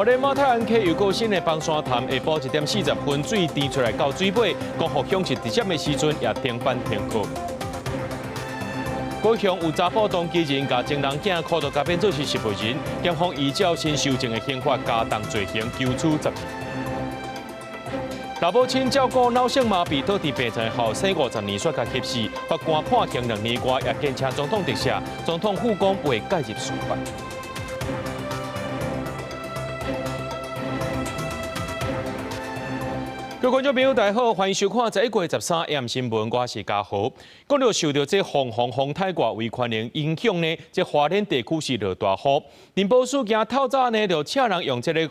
花蓮馬太鞍溪又閣新的崩山潭，下晡1點40分水甜出來到水尾，光復鄉是直接的時陣也停班停課。高雄有查埔當機人共情人囝苦毒共變做是植物人，檢方依照新修正的刑法加重罪行，求處10年。老母親照顧腦性麻痹倒佇病床後生50年，煞共翕死，法官判刑2年外，也堅請總統特赦，總統府講袂介入司法。各位觀眾朋友，大家好，歡迎收看11月13 AM 新聞，我是嘉豪。講到受著這風洪風颱外圍環境影響呢，這花蓮地區是落大雨。林保署今透早呢，就請人用這個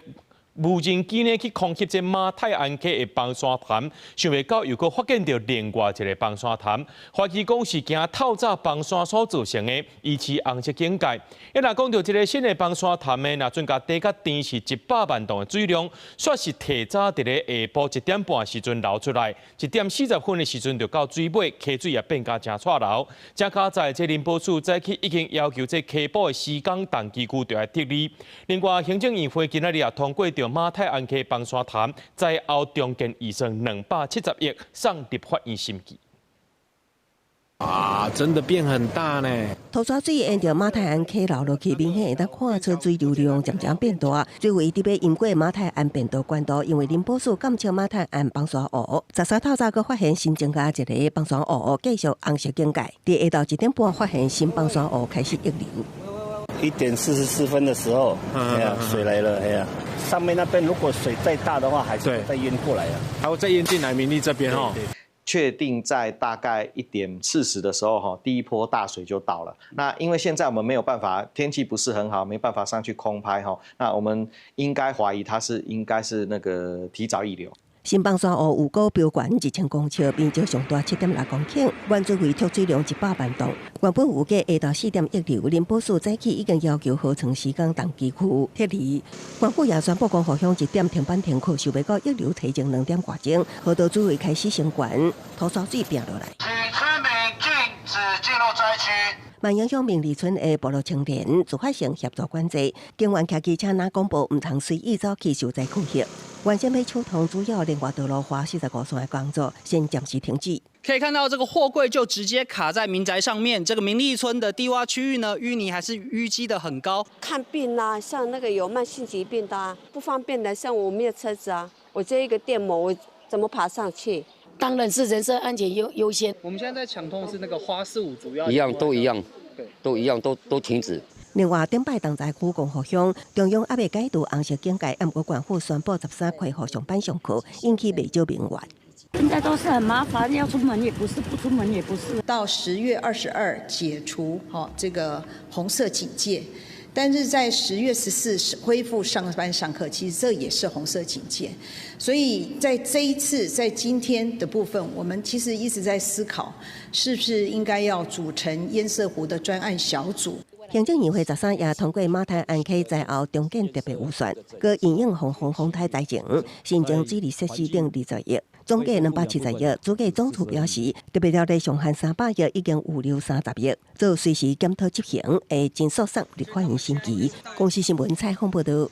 無人機呢去空翕這馬太鞍溪的崩山潭，想袂到又閣發現著另外一個崩山潭，懷疑講是驚透早崩山所造成的，疑似紅色警戒。一若講著這个新的崩山潭呢，若準共底佮甜是100萬噸的水量，煞是提早佇咧下晡1點半的時陣流出來，1點40分的時陣就到水尾，溪水也變甲誠掣流。這佳哉這林保署早起已經要求這溪埔的施工重機具著愛撤離。另外，行政院會今仔日也通過著馬太鞍溪崩山潭災後重建預算270億，送立法院審議。啊，真的變很大呢！塗沙水沿著馬太鞍溪流落去，明顯會當看出水流量漸漸變大。水位佇欲淹過馬太鞍便道管道，因為林保署監測馬太鞍崩山湖，13透早閣發現新增加一个崩山湖，繼續紅色警戒。佇下晝1點半發現新崩山湖開始溢流。1點44分的時候，哎呀，水來了，哎呀，上面那邊如果水再大的話，還是會再淹過來啊，還會再淹進來苗栗這邊哦。確定在大概1點40的時候，哈，第一波大水就到了。那因為現在我們沒有辦法，天氣不是很好，沒辦法上去空拍，哈。那我們應該懷疑它是應該是那個提早溢流。新崩山湖有閣飆懸1000公尺，面積上大7.6公頃，原水位蓄水量100萬噸。原本預計下晝4點溢流，林保署早起已經要求河床施工重機具撤離。縣府也宣布光復鄉一點停班停課，想袂到溢流提前2點外鐘，河道水位開始升懸，塗沙水拚落來。請村民禁止進入災區。萬影鄉明里村的部落青年自發性協助管制，警員騎機車若廣播，毋通隨意走去受災區域。原先欲搶通主要聯外道路華45線的工作，先暫時停止。可以看到，這個貨櫃就直接卡在民宅上面。這個明利村的低窪區域呢，淤泥還是淤積得很高。看病啊，像那個有慢性疾病的啊，不方便的，像我沒有車子啊，我這一個電摩，我怎麼爬上去？當然是人身安全優先。我們現在在搶通是那個花四五主要一樣都一樣，對，都一樣都停止。另外，頂擺重災區光復鄉中央猶未解除紅色警戒，毋過縣府宣布13恢復上班上課，引起袂少民怨。現在都是很麻煩，要出門也不是，不出門也不是。到10月22解除吼這個紅色警戒，但是在10月14恢復上班上課，其實這也是紅色警戒。所以在這一次，在今天的部分，我們其實一直在思考，是不是應該要組成堰塞湖的專案小組。行政院會13也通過馬太鞍溪災後重建特別預算，閣因應風洪風颱災情，新增水利設施等20億，總計270億。主計總處表示，特別條例上限300億，已經預留30億，做隨時檢討執行，會盡速送立法院審議。公視新聞採訪報導。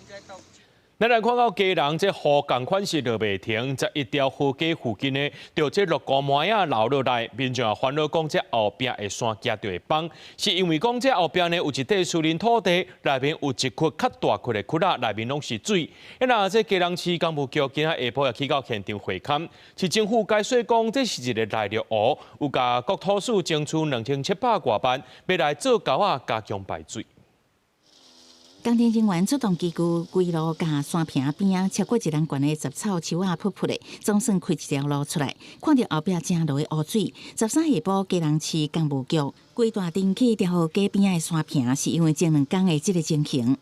咱來看到基隆這雨仝款是落袂停，11條河街附近呢，著這綠菇糜仔流落來，民眾也煩惱講這後壁的山驚著會崩，是因為講這後壁呢有一塊私人土地，內面有一塊較大塊的窟仔，內面攏是水。啊，這基隆市工務局今仔下晡也去到現場會勘，市政府解說講這是一个內陸湖，有共國土署爭取2700外萬，欲來做溝仔加強排水。工程人員出動機具，規路共山坪邊仔，超過一人懸的雜草樹仔噗噗的，總算開一條路出來。看著後壁正落的雨水，13下晡基隆市工務局規大陣去調河街邊仔的山坪，是因為前兩工的這个情形。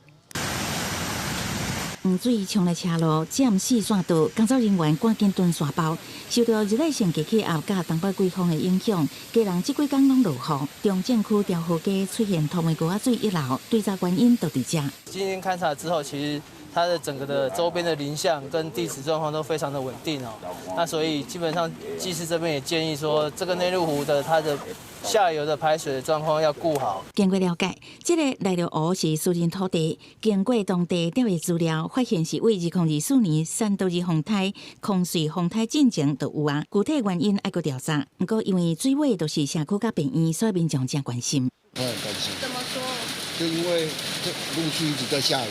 洪水沖來車路，佔四線道，工作人員趕緊蹲沙包。受著熱帶性低氣壓佮東北季風的影響，基隆這幾工攏落雨，中正區調和街出現土木溝仔水溢流，追查原因就佇遮。今天勘察之後，其實它的整個的周邊的林相跟地質狀況都非常的穩定哦。那所以基本上技師這邊也建議說，這個內陸湖的它的下游的排水的狀況要顧好。經過了解，這个內陸湖是私人土地，經過當地調查資料，發現是佇2024年山多日風颱、空水風颱進前就有啊。具體原因愛閣調查。毋過因為水尾都是社區佮病院，所以民眾誠關心。我很擔心。怎麼說？就因為這陸續一直在下雨，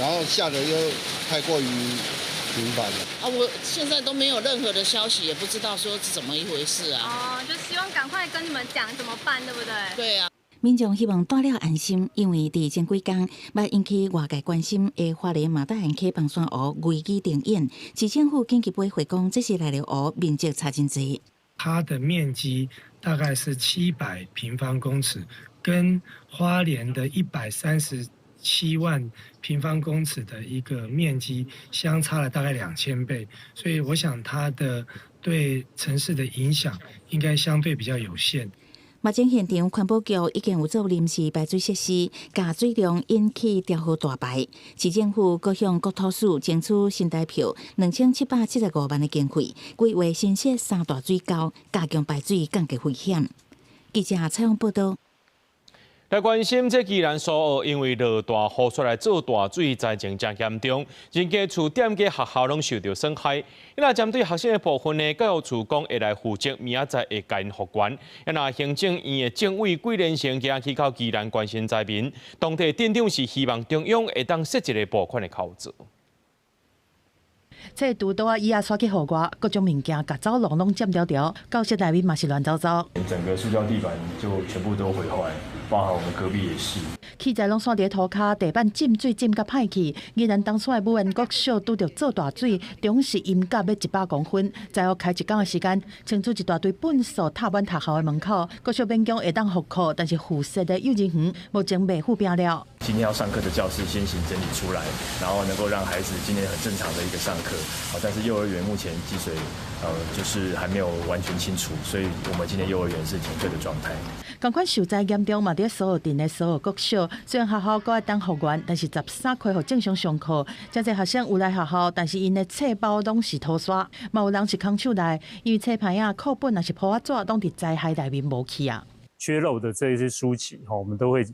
然後下得又太過於頻繁了。啊，我現在都沒有任何的消息，也不知道說是怎麼一回事啊。哦，就希望趕快跟你們講怎麼辦，對不對？對啊。民眾希望蹛了安心，因為佇前幾工，捌引起外界關心的花蓮馬大漢溪枋山湖危機重演，市政府緊急回覆講，這是內陸湖面積差真濟。它的面積大概是700平方公尺，跟花蓮的137萬平方公尺的一個面積相差了大概2000倍，所以我想它的對城市的影響應該相對比較有限。目前現場環保局已經有做臨時排水設施，共水量引起調好大排。市政府閣向國土署爭取新台票2775萬的經費，規劃新設三大水溝，加強排水，降低危險。記者採訪報道。來關心這宜蘭蘇澳，因為落大雨出來做大水，災情誠嚴重，人家厝、店家、學校攏受著損害。那針對學生的部分呢，教育處講會來負責，明仔載會共𪜶復原。那行政院的政委桂連成今去到宜蘭關心災民，當地鎮長是希望中央會當設一個撥款的口子。這拄拄仔椅仔煞去雨外，各種物件共走廊攏浸牢牢，教室內面嘛是亂糟糟。整個塑膠地板就全部都毀壞，包含我們隔壁也是。器材攏散佇塗跤，地板浸水浸甲歹去。宜蘭東山的武園國小拄著做大水，總是陰甲欲100公分。災後開一工的時間，清除一大堆糞埽塞滿學校的門口。國小勉強會當復課，但是附設的幼兒園目前未復變了。今天要上課的教室先行整理出來，然後能夠讓孩子今天很正常的一個上課。但是幼兒園目前積水，就是還沒有完全清除，所以我們今天幼兒園是停課的狀態。仝款受災嚴重嘛，佇蘇澳鎮的蘇澳國小，雖然學校閣愛等復原，但是13恢復正常上課。誠濟學生有來學校，但是𪜶的冊包攏是塗沙，嘛有人是空手來，因為冊牌仔、課本抑是簿仔紙攏佇災害內面無去啊。缺漏的這些書籍，我們都會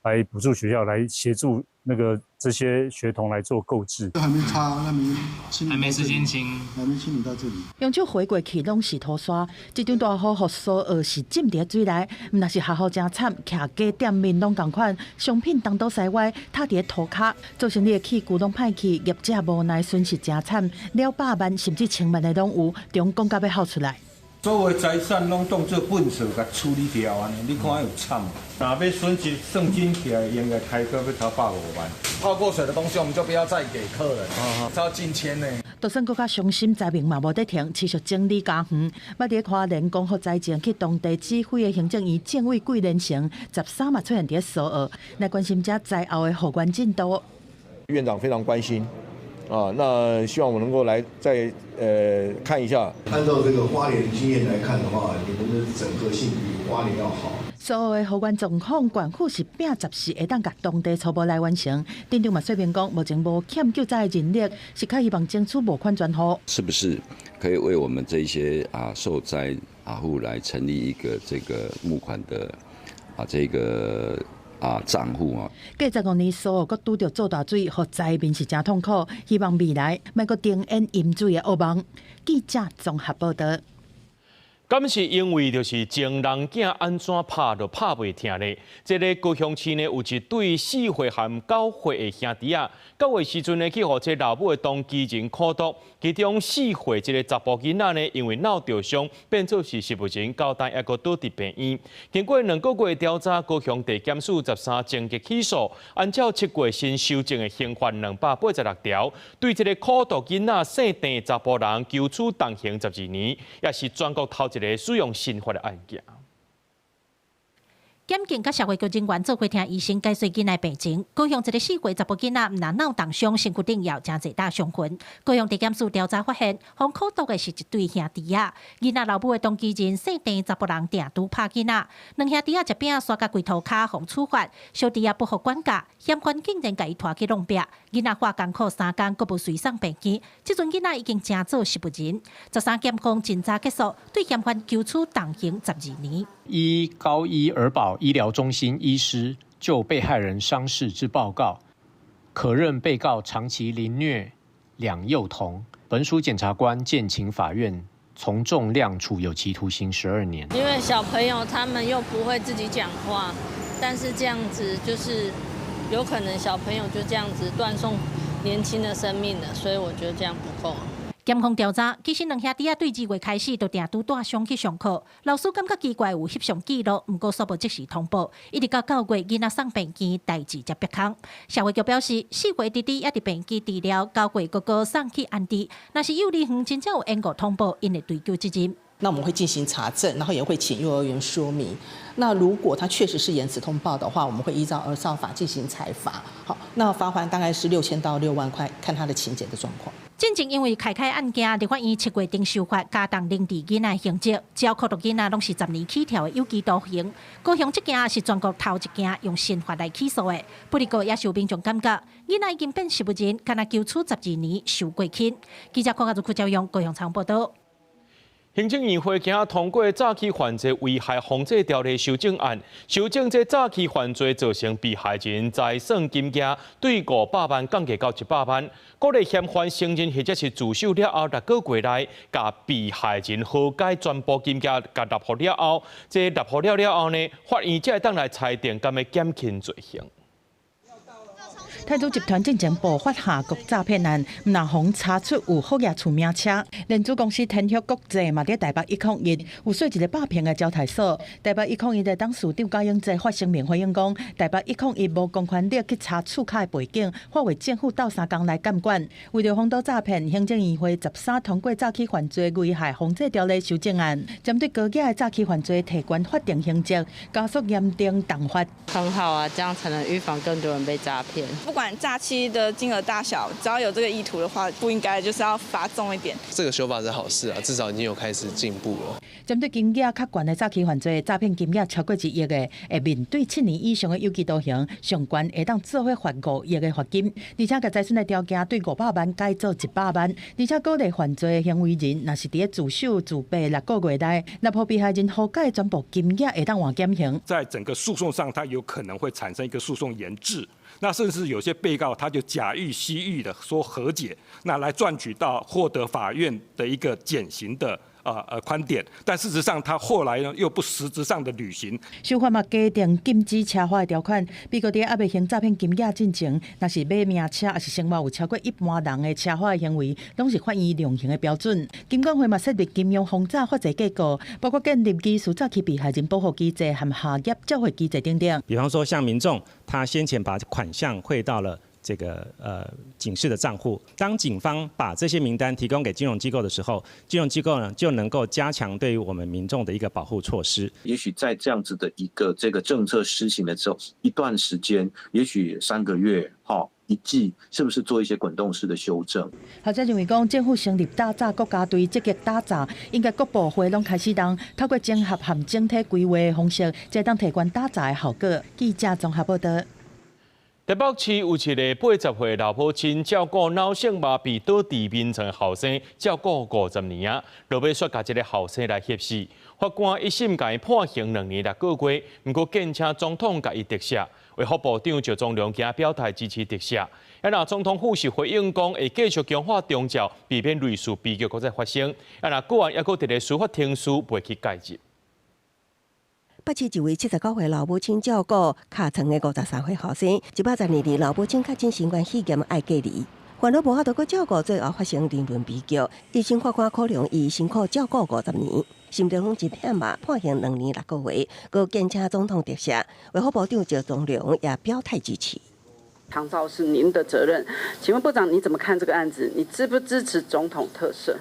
來補助學校來協助那個這些學童來做購置。還沒擦，還沒清，還沒時間清，還沒清理到這裡。用手揮過去攏是塗沙，這場大雨予蘇澳是浸佇水內，毋但是學校誠慘，徛家店面攏仝款，商品東倒西歪，塌佇塗跤，做生意的器具攏歹去，業者無奈損失誠慘，了百萬甚至千萬的攏有，中講甲欲哭出來。所有財產攏當做糞掃共處理掉按呢，你看有慘無？若欲損失算真起來，應該開到欲超150萬。泡過水的東西，我們就不要再給客人，超近千呢。就算閣較傷心，災民嘛無得停，持續整理家園。捌佇花蓮光復災情去當地指揮的行政院政委桂連成，13嘛出現佇蘇澳，來關心遮災後的復原進度。院長非常關心。啊，那希望我能夠來再看一下。按照這個花蓮經驗來看的話，你們的整合性比花蓮要好。蘇澳的復原狀況，縣府是拼十四會當共當地初步來完成。鎮長嘛說明講，目前無欠救災的人力，是較希望爭取募款專戶。是不是可以為我們這些受災戶來成立一個這個募款的這個帳戶啊！過15年，蘇澳閣拄著做大水，予災民是誠痛苦。希望未來莫閣重演淹水的噩夢。記者綜合報道。敢是因為就是情人囝按怎拍都拍袂疼呢？這个高雄市呢有一對4歲和9歲的兄弟仔，9月時陣呢去予這老母的同居人苦毒，其中4歲這个查埔囡仔呢，因為腦著傷，變做是植物人，到今猶閣倒佇病院。經過2個月調查，高雄地檢署13偵結起訴，按照7月新修正的刑法286條，對這个苦毒囡仔姓鄭查埔人求處重刑12年，也是全國頭一个使用刑罰的案件。檢警佮社會局人員做伙聽醫生解說囡仔病情。高雄一个4歲查埔囡仔，毋但腦凍傷，身軀頂也有誠濟搭傷痕。高雄地檢署調查發現，予苦毒的是一對兄弟仔。囡仔老母的動機人姓鄭查埔人定拄拍囡仔，兩兄弟仔食餅煞共規塗跤，予處罰。小弟仔不服管教，嫌犯竟然共伊拖去弄壁。囡仔化艱苦3工，閣無隨送病院。這陣囡仔已經成做植物人。13檢控偵查結束，對嫌犯求處重刑12年。依高一兒保醫療中心醫師就被害人傷勢之報告，可認被告長期凌虐兩幼童。本署檢察官建請法院從重量處有期徒刑12年。因為小朋友他們又不會自己講話，但是這樣子就是有可能小朋友就這樣子斷送年輕的生命了，所以我覺得這樣不夠。檢控調查，其實兩兄弟仔對2月開始就定拄帶傷去上課，老師感覺奇怪，有翕相記錄，毋過煞無即時通報，一直到9月囡仔送病院，代誌才曝空。社會局表示，4歲弟弟猶佇病院治療，9月哥哥送去安置。若是幼兒園真正有延誤通報，𪜶會追究責任。那我們會進行查證，然後也會請幼兒園說明。那如果他確實是延遲通報的話，我們會依照兒少法進行裁罰。好，那罰鍰大概是6000到6萬塊，看他的情節的狀況。進前因為凱凱案件，立法院7月頂修法加重凌遲囡仔刑責，只要苦毒囡仔攏是十年起跳的有期徒刑。高雄這件是全國頭一件用刑法來起訴的，不過也受民眾感覺，囡仔已經變植物人，敢若求處12年，傷過輕。記者柯家如、柯昭勇高雄採訪報導。行政院會今通過詐欺犯罪危害防制條例修正案，修正這詐欺犯罪造成被害人財產金額對500萬降低到100萬，鼓勵嫌犯承認或者是自首了後6個月內，共被害人和解全部金額共納予了後，這納予了了後呢，法院才會當來裁定敢欲減輕罪刑。太祖集團進前爆發下國詐騙案，毋但予查出有好額厝名車，連子公司天旭國際嘛佇台北101有設一个100坪的招待所。台北101的董事長賈永哲發聲明回應講，台北一空一無公權力去查厝卡的背景，化為政府鬥相共來監管。為著防堵詐騙，行政院會13通過詐欺犯罪危害防制條例修正案，針對高額的詐欺犯罪提懸法定刑責，加速嚴定重罰。很好啊，這樣才能預防更多人被詐騙。不管詐欺的金額大小，只要有這個意圖的話，不應該就是要罰重一點。這個修法是好事啊，至少已經有開始進步了。針對金額較懸的詐欺犯罪，詐騙金額超過1億的，會面對7年以上的有期徒刑，上懸會當做伙罰5億的罰金。而且共財損的條件對500萬改做100萬。而且鼓勵犯罪行為人，若是佇咧自首自白6個月內，納予被害人和解全部金額，會當換減刑。在整個訴訟上，它有可能會產生一個訴訟延滯。那甚至有些被告他就假喻虛喻的說和解，那來賺取到獲得法院的一個減刑的寬點，但事實上他後來呢又不實質上的履行。修法嘛加定禁止車禍的條款，被告佇猶未還詐騙金額進前，若是買名車抑是生活有超過一般人的車禍行為，攏是法院量刑的標準。金管會嘛設立金融防詐法制架構，包括建立疑似詐欺被害人保護機制和下業照會機制等等。比方說，像民眾他先前把款項匯到了這個警事的賬戶，當警方把這些名單提供給金融機構的時候，金融機構呢就能夠加強對於我們民眾的一個保護措施。也許在這樣子的一個這個政策施行了之後，一段時間，也許3個月，哈，一季，是不是做一些滾動式的修正？學者認為講，政府成立打詐國家隊，積極打詐，應該各部會攏開始動，透過整合和整體規劃的方式，才當提懸打詐的效果。記者綜合報道。台北市有一个80歲老母親照顧腦性麻痹倒佇眠床的後生，照顧50年啊，落尾煞共這个後生來翕死。法官一審共伊判刑2年6個月，毋過堅請總統共伊特赦。衛福部長趙宗龍今表態支持特赦。啊，若總統府是回應講會繼續強化長照，避免類似悲劇閣再發生。啊，若個案猶閣佇咧司法程序袂去介入。北市一位79歲老母親照顧跤床的53歲後生，112年老母親確診新冠肺炎愛隔離，煩惱無法度閣照顧，最後發生人倫悲劇。一審法官考量伊辛苦照顧50年，心中攏真忝嘛，判刑2年6個月，閣堅請總統特赦。衛福部長趙宗龍也表態支持。長照是您的責任，請問部長你怎麼看這個案子？你支不支持總統特赦？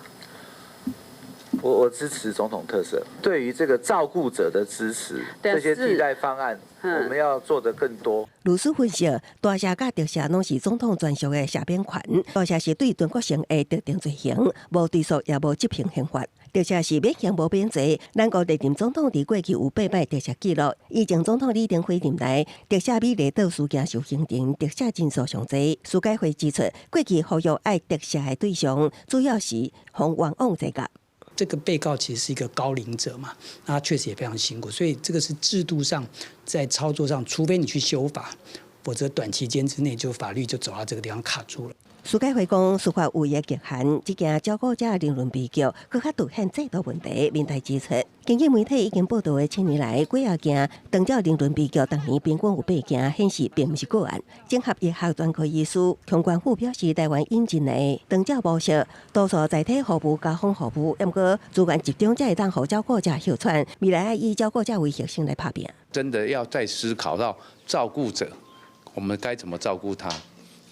我支持總統特赦，對於這個照顧者的支持，這些替代方案，我們要做得更多。律師分析，大赦佮特赦攏是總統專屬的赦免權，大赦是對全國性的特定罪行，無追訴也無執行刑罰。特赦是免刑無免罪。咱國歷任總統佇過去有八擺特赦記錄，以前總統李登輝任內特赦美麗島事件受刑人，特赦人數上濟。司改會指出，過去呼籲愛特赦的對象，主要是予冤枉這個。這個被告其實是一個高齡者嘛，那他確實也非常辛苦，所以這個是制度上在操作上，除非你去修法，否則短期間之內就法律就走到這個地方卡住了。司改會講，司法有伊的極限，這件照顧者人倫悲劇，閣較凸顯制度問題。民代指出，根據媒體已經報道的七年來，幾仔件長照人倫悲劇，逐年平均有八件，顯示並毋是個案。綜合醫學專科醫師洪關富表示，台灣引進的長照模式，多數載體服務、家訪服務，毋過資源集中才會當予照顧者歇喘，未來愛以照顧者為核心來拍拚。真的要再思考到照顧者，我們該怎麼照顧他？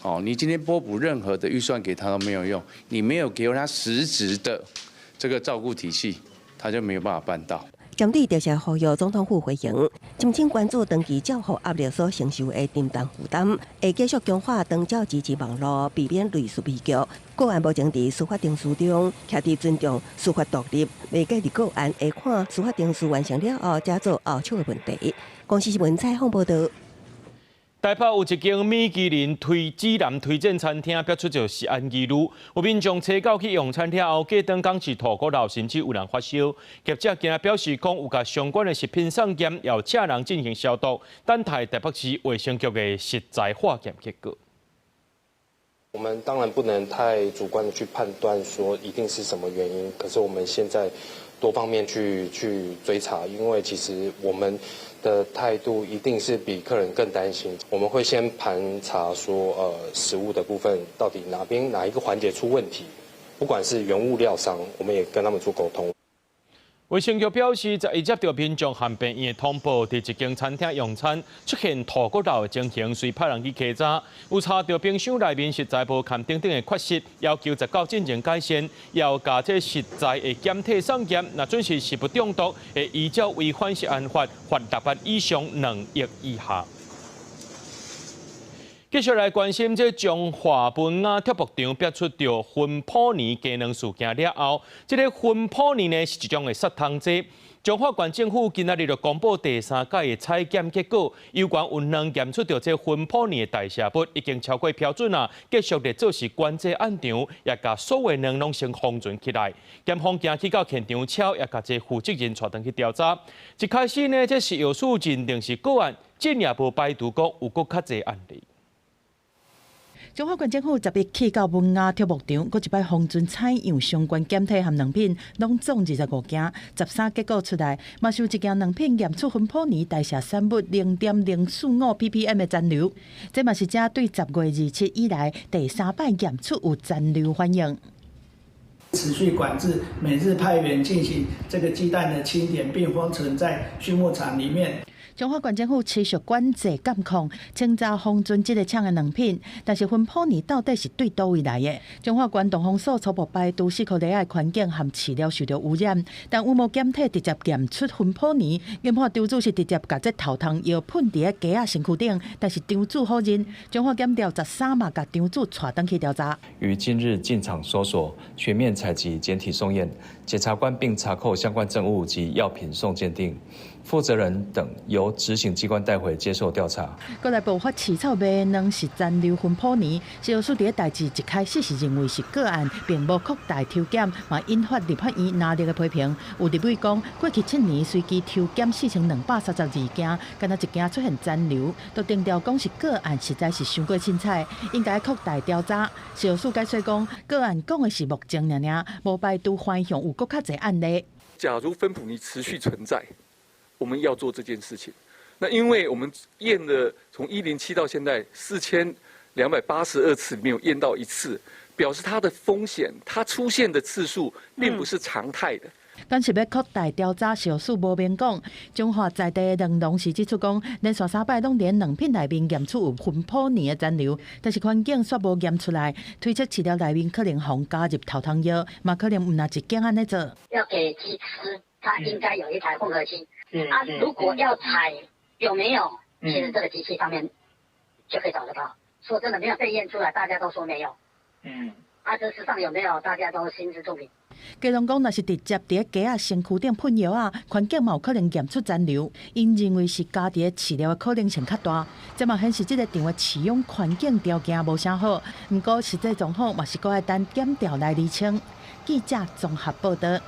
哦，你今天撥補任何的預算給他都沒有用，你沒有給他實質的這個照顧體系，他就沒有辦法辦到。針對特赦呼籲總統府回應，深深關注長期照護壓力所承受的沉重負擔，會繼續強化長照支持網絡，避免類似悲劇。個案目前佇司法程序中，徛佇尊重司法獨立，未建議個案會看司法程序完成了後，才做後續的問題。公視新聞採訪報道。台北有一間米其林推指南推薦餐廳，爆出著食安疑慮，有民眾揣九去用餐了後，隔頓講是吐骨流，甚至有人發燒。業者今日表示講，有共相關的食品送檢，有請人進行消毒，等待台北市衛生局的食材化驗結果。我們當然不能太主觀的去判斷說一定是什麼原因，可是我們現在多方面去追查，因為其實我們的態度一定是比客人更擔心。我們會先盤查說，食物的部分到底哪邊哪一個環節出問題，不管是原物料商，我們也跟他們做溝通。衛生局表示，11接到民眾和病院的通報，佇一間餐廳用餐出現吐骨流的情形，遂派人去稽查，有查著冰箱內面食材無含等等的缺失，要求19進行改善，要共這食材的檢體送檢，若準是食物中毒，會依照違反食安法，罰6萬以上2億以下。繼續來關心這彰化文雅畜牧場爆出著芬普尼雞卵事件了後，這个芬普尼呢是一種的殺蟲劑。彰化縣政府今仔日就公布第三屆的採檢結果，有關有兩驗出著這芬普尼的代謝物已經超過標準啊，繼續咧做是管制案場，也共所有卵攏先封存起來。檢方行去到現場敲，也共這負責人帶轉去調查。一開始呢，這食藥署認定是個案，進也無排除講有閣較濟案例。彰化縣政府11去到文雅畜牧場，閣一擺封存採樣相關檢體和卵品，攏總25件，13結果出來，嘛是有一件卵品驗出芬普尼代謝產物0.045 ppm 的殘留，這嘛是這對10月27以來第三擺驗出有殘留反應。持續管制，每日派員進行這個雞蛋的清點，並封存在畜牧場裡面。彰化縣政府持續管制監控，清查封存這个廠的卵品，但是芬普尼到底是對佗位來的？彰化縣動防署初步排除死殼螺仔的環境和飼料受著污染，但有無檢體直接驗出芬普尼？研判場主是直接共這頭痛藥噴佇咧雞仔身軀頂，但是場主否認。彰化檢調13嘛共場主帶轉去調查。於今日進場搜索，全面採集檢體送驗，檢察官並查扣相關證物及藥品送鑑定。負責人等由執行機關帶回接受調查。閣來爆發飼草賣卵是殘留芬普尼，食藥署佇咧代誌一開始是認為是個案，並無擴大抽檢，嘛引發立法院拿捏的批評。有立委講，過去7年隨機抽檢4232件，敢若一件出現殘留，都定調講是個案，實在是傷過凊彩，應該擴大調查。食藥署解釋講，個案講的是目前爾爾，無排除方向有閣較濟案例。假如芬普尼持續存在，我們要做這件事情，那因為我們驗了從107到現在4282次，沒有驗到一次，表示它的風險，它出現的次數並不是常態的。敢是欲擴大調查，小數無明講。彰化在地的卵農是指出講，連續三擺攏佇卵品內面驗出有芬普尼的殘留，但是環境煞無驗出來，推測飼料內面可能予加入頭痛藥，嘛可能毋但一間按呢做。要給雞吃，它應該有一台混合機。啊，如果要採有沒有，其實這個機器上面就可以找得到。說真的，沒有被驗出來，大家都說沒有。啊，這世上有沒有，大家都心知肚明。雞農講，若是直接佇雞仔身軀頂噴藥仔，環境嘛有可能驗出殘留。𪜶認為是加佇飼料的可能性較大。這嘛顯示這个場的飼養環境條件無啥好。毋過實際狀況嘛是閣愛等檢調來釐清。記者綜合報道。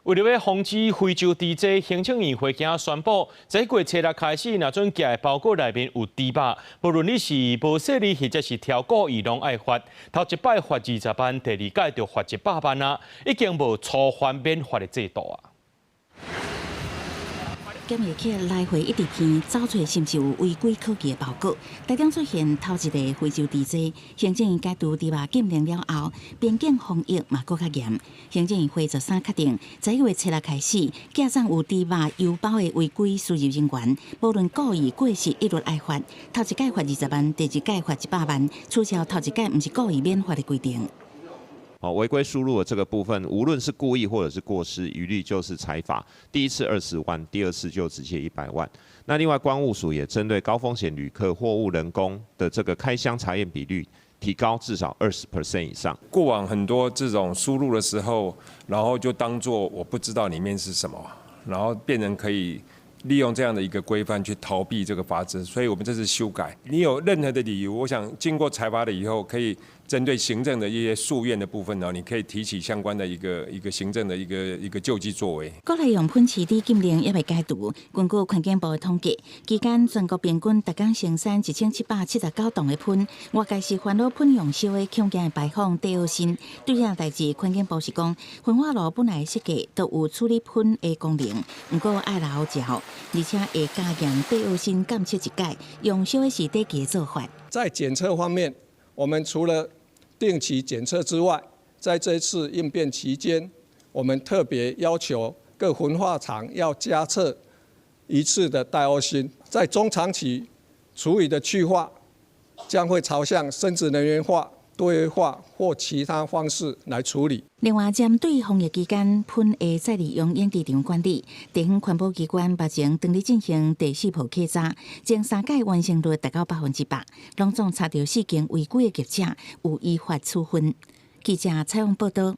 為著欲防止非洲豬災，行政院會今宣布，這個月初六開始，若准寄的包裹內面有豬肉，無論你是無細膩或者是刁故意，攏愛罰。頭一擺罰20萬，第二擺就罰100萬啊！已經無初犯免罰的制度啊。檢疫客來回一直聽，找揣是毋是有違規可疑的包裹。台中出現頭一例非洲豬災，行政院解除豬肉禁令了後，邊境防疫嘛閣較嚴。行政院會13確定，11月初六開始，寄送有豬肉郵包的違規輸入人員，無論故意過失，一律愛罰。頭一擺罰20萬，第二擺罰100萬，取消頭一擺毋是故意免罰的規定。哦，違規輸入的這個部分，無論是故意或者是過失，一律就是裁罰。第一次20萬，第二次就直接100萬。那另外關務署也針對高風險旅客貨物人工的這個開箱查驗比率提高至少20% 以上。過往很多這種輸入的時候，然後就當作我不知道裡面是什麼，然後變成可以利用這樣的一個規範去逃避這個罰則，所以我們這次修改，你有任何的理由，我想經過裁罰了以後，可以針對行政的一些訴願的部分呢，你可以提起相關的一個行政的一個救濟作為。國內用噴飼豬禁令猶未解除，根據環境部的統計，期間全國平均逐工生產1779噸的噴，外界是煩惱噴用燒的恐驚排放戴奧辛。對這代誌，環境部是講，焚化爐本來設計都有處理噴的功能，毋過愛留照，而且會加嚴戴奧辛檢測一改，用燒的是短期的做法。在檢測方面，我們除了定期檢測之外，在這次應變期間，我們特別要求各焚化廠要加測一次的戴奧辛。在中長期廚餘的去化，將會朝向生質能源化、堆肥化或其他方式來處理。另外，針對防疫期間噴的再利用養殖場管理，地方環保機關目前正佇進行第四波稽查，前三屆完成率達到100%，攏總查著四間違規的業者，有依法處分。記者採訪報道。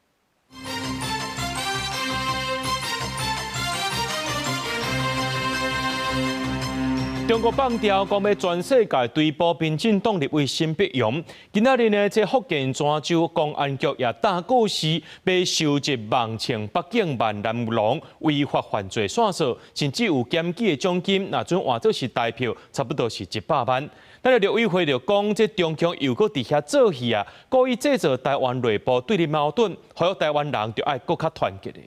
中國放調講欲全世界追捕民進黨立委沈伯洋。今仔日呢，這福建泉州公安局也打告示，欲收集網稱北京萬南龍違法犯罪線索，甚至有檢舉的獎金，若準換做是台票，差不多是100萬。咱的陸委會就講，這中共又閣佇遐做戲啊，故意製造台灣內部對立矛盾，呼籲台灣人著愛閣較團結的。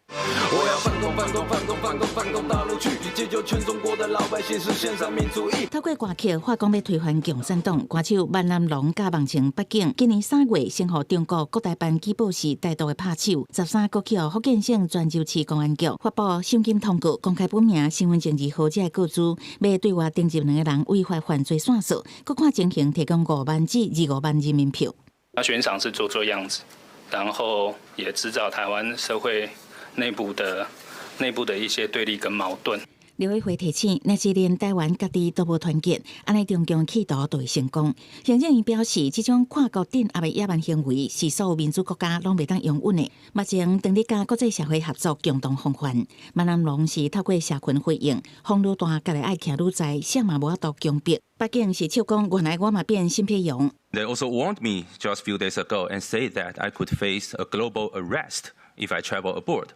我要反攻反攻反攻反攻反攻大陸去，解救全中國的老百姓，實現三民主義。透過歌曲發講欲推翻共產黨，歌手萬南龍佮網稱北京今年3月先予中國國台辦舉報是台獨的拍手。13閣予福建省泉州市公安局發布賞金通告，公開本名、身份證字號這个告知，欲對外登記兩个人違法犯罪線索，閣看情形提供5萬至25萬人民幣。他懸賞是做做樣子，然後也製造台灣社會內部的一些對立跟矛盾。陸委會提醒，若是連台灣家己都無團結，按呢中共企圖就會成功。行政院表示，這種跨國鎮壓的野蠻行為是所有民主國家攏袂當容忍的。目前正佇佮國際社會合作，共同防範。萬南龍是透過社群回應，風愈大，家己愛徛愈在，啥嘛無法度強迫。北京是笑講，原來我嘛變沈伯洋。 They also warned me just few days ago and say that I could face a global arrest if I travel abroad.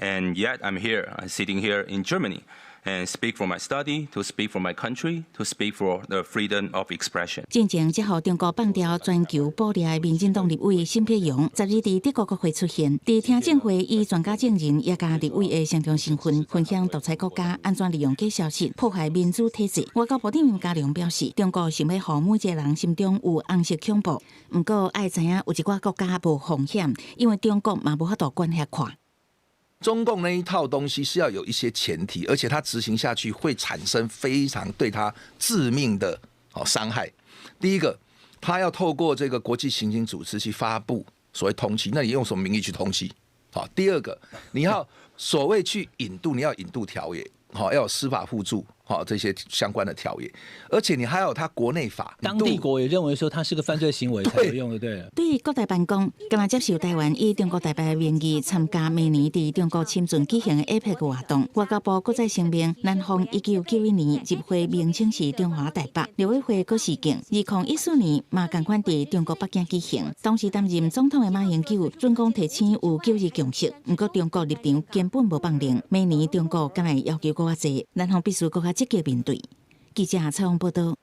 And yet I'm here, I'm sitting here in Germany. And speak for my study, to speak for my country, to speak for the freedom of expression. 進前才予中國放掉全球捕掠的民進黨立委沈伯洋，12佇德國國會出現，佇聽證會以專家證人也佮立委的雙重身份，分享獨裁國家按怎利用假消息破壞民主體制。外交部長林佳龍表示，中國想欲予每一個人心中有紅色恐怖，毋過愛知影有一寡國家無風險，因為中國嘛無法度管遐寬。中共那一套東西是要有一些前提，而且它執行下去會產生非常對它致命的哦傷害。第一個，他要透過這個國際刑警組織去發布所謂通緝，那你用什麼名義去通緝？好，第二個，你要所謂去引渡，你要引渡條約，好，要有司法互助，好，這些相關的條約，而且你還有他國內法，當地國也認為說他是個犯罪行為才有用的，對。對國台辦講，今日接受台灣以中國代表的名義參加明年佇中國深圳舉行的 APEC 活動。外交部閣再聲明，南方1991年集會名稱是中華台北，陸委會閣示警，2014年嘛仝款佇中國北京舉行，當時擔任總統的馬英九準講提醒有九二共識，毋過中國立場根本無放冗，明年中國敢會要求閣較濟，南方必須閣較積極面對。記者採訪報導。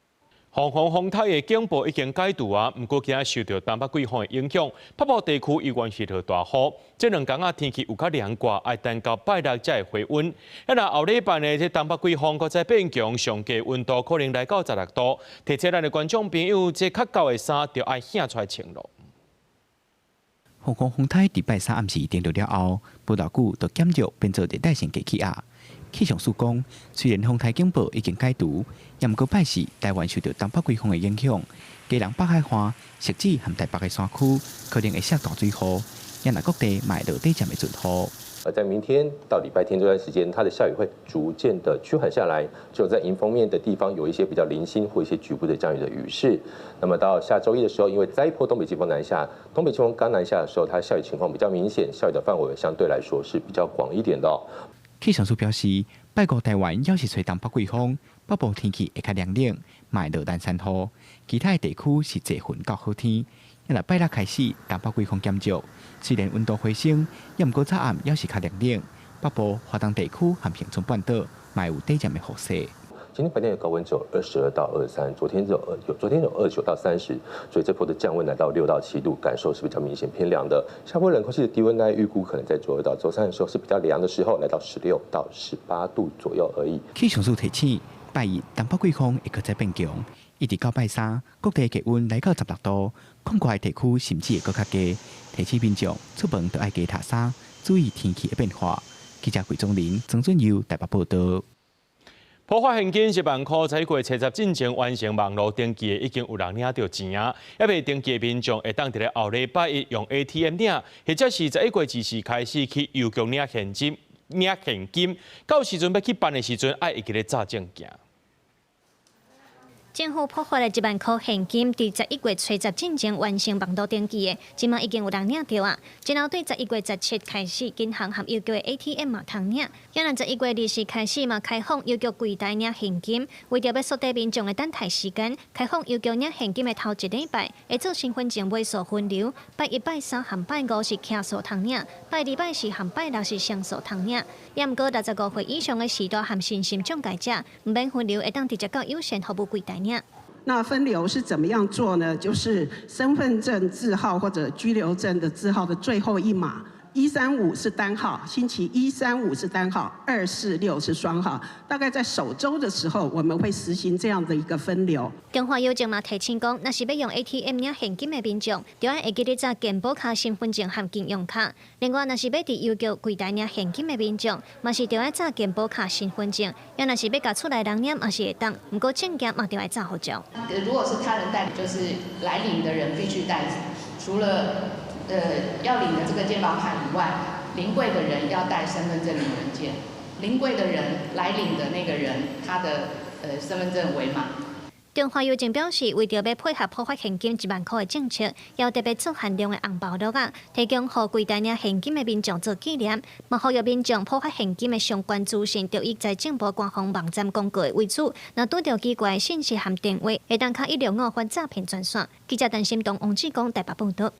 鳳凰風颱的警報已經解除啊，毋過今仔受著東北季風的影響，北部地區依然是落大雨。這兩工仔天氣有較涼掛，愛等到拜六才會回溫。啊，若後禮拜呢，這東北季風閣再變強，上低溫度可能來到16度。提醒咱的觀眾朋友，這較厚的衫著愛挾出來穿咯。鳳凰風颱佇拜三暗時登陸了後，無偌久就減弱變做熱帶性低氣壓。氣象署講，雖然風颱警報已經解除，也毋過拜四台灣受著東北季風的影響，基隆北海岸、汐止和台北的山區可能會下大水雨，也若各地嘛會落短暫的陣雨。而在明天到禮拜天這段時間，它的下雨會逐漸的趨緩下來，只有在迎風面的地方有一些比較零星或一些局部的降雨的雨勢。那麼到下週一的時候，因為再一波東北季風南下，東北季風剛南下的時候，它下雨情況比較明顯，下雨的範圍相對來說是比較廣一點的。氣象署表示，拜五台灣猶是吹東北季風，北部天氣會較涼冷，嘛會落連山雨。其他的地區是濟雲到好天。若拜六開始，東北季風減弱，雖然溫度回升，也毋過早暗猶是較涼冷。北部、華東地區和恆春半島嘛會有短暫的雨勢。今天白天的高溫只有22到23，昨天有29到30，所以這波的降溫來到6到7度，感受是比較明顯偏涼的。下波冷空氣的低溫呢，預估可能在週二到週三的時候是比較涼的時候，來到16到18度左右而已。氣象署提醒，拜一東北季風會閣再變強，一直到拜三，各地氣溫來到16度，廣闊的地區甚至會閣較低。提醒民眾出門著愛加疊衫，注意天氣的變化。記者桂宗林、曾俊佑台北報導。普發現金1萬箍，11月30進前完成網路登記的，已經有人領著錢啊！猶未登記的民眾會當佇咧後禮拜一用 ATM 領，或者是11月24開始去郵局領現金。領現金到時陣欲去辦的時陣，愛會記咧紮證件。政府普發的1萬箍現金，佇11月30進前完成網路登記的，這馬已經有人領著啊。然後對11月17開始，銀行和郵局的 ATM 嘛通領。也若11月24開始嘛開放郵局櫃台領現金，為著欲縮短民眾的等待時間，開放郵局領現金的頭一禮拜，會做身份證尾數分流。拜一、拜三和拜五是徛數通領，拜二、拜四和拜六是雙數通領。也毋過65歲以上的序大和身心障礙者，毋免分流，會當直接到有線服務櫃台領。那分流是怎麼樣做呢？就是身份證字號或者居留證的字號的最後一碼，一三五是單號，星期一、三、五是單號，二、四、六是雙號。大概在首週的時候，我們會實行這樣的一個分流。中華郵政嘛提醒講，若是欲用 ATM 領現金的民眾，著愛會記得紮健保卡、身份證和金融卡。另外，若是欲佇郵局櫃台領現金的民眾，嘛是著愛紮健保卡、身份證。也若是欲共厝內人領，嘛是會當，毋過證件嘛著愛紮護照。如果是他人代理，就是來領的人必須帶，除了要領的這個健保卡以外，臨櫃的人要帶身份證明文件，臨櫃的人來領的那個人，他的身份證尾碼。中華郵政表示，為著欲配合普發現金1萬箍的政策，猶特別做限量的紅包樂仔，提供予櫃台領現金的民眾做紀念，嘛呼籲民眾普發現金的相關資訊，著以財政部官方網站公告為主。若拄著奇怪的信息和電話，會當敲165反詐騙專線。記者陳心東、王志剛台北報導。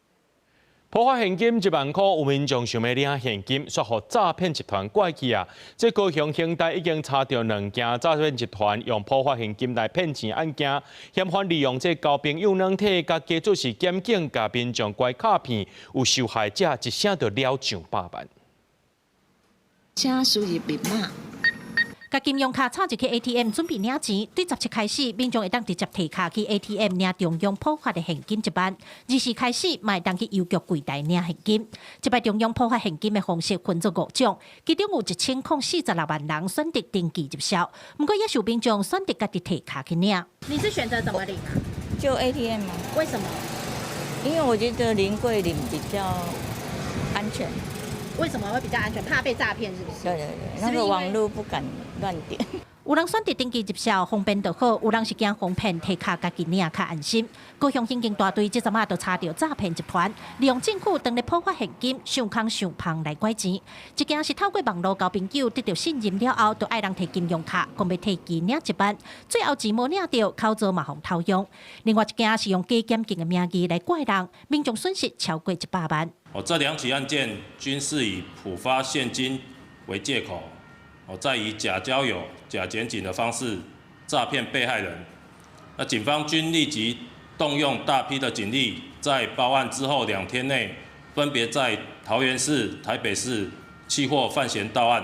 普發現金1萬箍，有民眾想欲領現金，煞予詐騙集團拐去啊！這高雄刑大已經查著兩件詐騙集團用普發現金來騙錢案件，嫌犯利用這交朋友軟體，佮假做是檢警，共民眾拐卡片，有受害者一聲就了上百萬。請輸入密碼。共金融卡插入去 ATM 準備領錢，對17開始，民眾會當直接提卡去 ATM 領中央普發的現金一萬。20開始，嘛會當去郵局櫃台領現金。這擺中央普發現金的方式分做五種，其中有1046萬人選擇登記入銷，毋過也是有民眾選擇家己提卡去領。你是選擇怎麼領啊？就 ATM 嗎？為什麼？因為我覺得臨櫃領比較安全。為什麼會比較安全？怕被詐騙是不是？對對對，那個網路不敢亂點。有人選擇登記入銷方便就好，有人是驚防騙提卡家己領較安心。高雄刑警大隊這陣仔就查著詐騙集團，利用政府當咧普發現金，想空想芳來拐錢。一件是透過網路交朋友得著信任了後，就愛人提金融卡，講欲提錢領1萬，最後錢無領著，口座嘛予偷用。另外一件是用假檢警的名義來拐人，民眾損失超過100萬。哦，這兩起案件均是以普發現金為借口，哦，再以假交友、假檢警的方式詐騙被害人。那警方均立即動用大批的警力，在報案之後2天內，分別在桃園市、台北市緝獲犯嫌到案，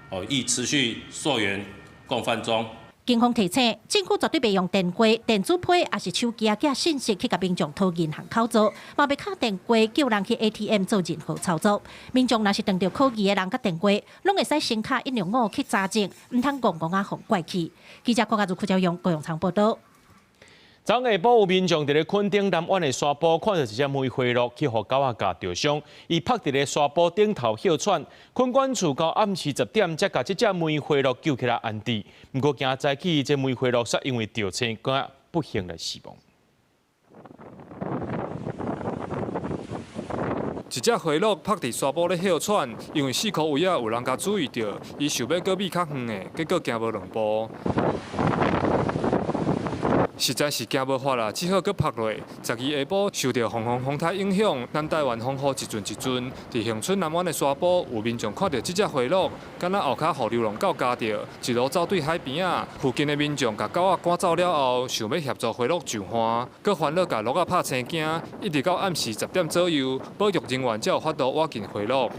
哦，亦持續溯源共犯中。警方提醒，政府絕對袂用電話、電子批，抑是手機仔寄信息去共民眾討銀行口座，嘛袂敲電話叫人去 ATM 做任何操作。民眾若是碰著可疑的人佮電話，攏會使先敲165去查證，毋通戇戇仔予拐去。記者郭家如、柯昭勇、高永昌報道。昨下晡有民眾佇咧墾丁南灣的沙坡看著一隻梅花鹿去予狗仔咬著傷，伊趴佇咧沙坡頂頭歇喘。墾管處到暗時10點才共這隻梅花鹿救起來安置。毋過今早起，這梅花鹿煞因為著青肝不幸來死亡。一隻花鹿趴佇沙坡咧歇喘，因為四箍圍仔有人共注意著，伊想欲閣覕較遠的，結果行無兩步。實在是行無法啦，只好閣趴落。12下晡受著風風風颱影響，南台灣風雨一陣一陣。佇恆春南灣的沙坡，有民眾看著這隻花鹿，敢若後跤予流浪狗咬著，一路走對海邊仔。附近的民眾共狗仔趕走了後，想欲協助花鹿上岸，閣煩惱共鹿仔拍青驚，一直到暗時10點左右，保育人員才有法度挖進花鹿。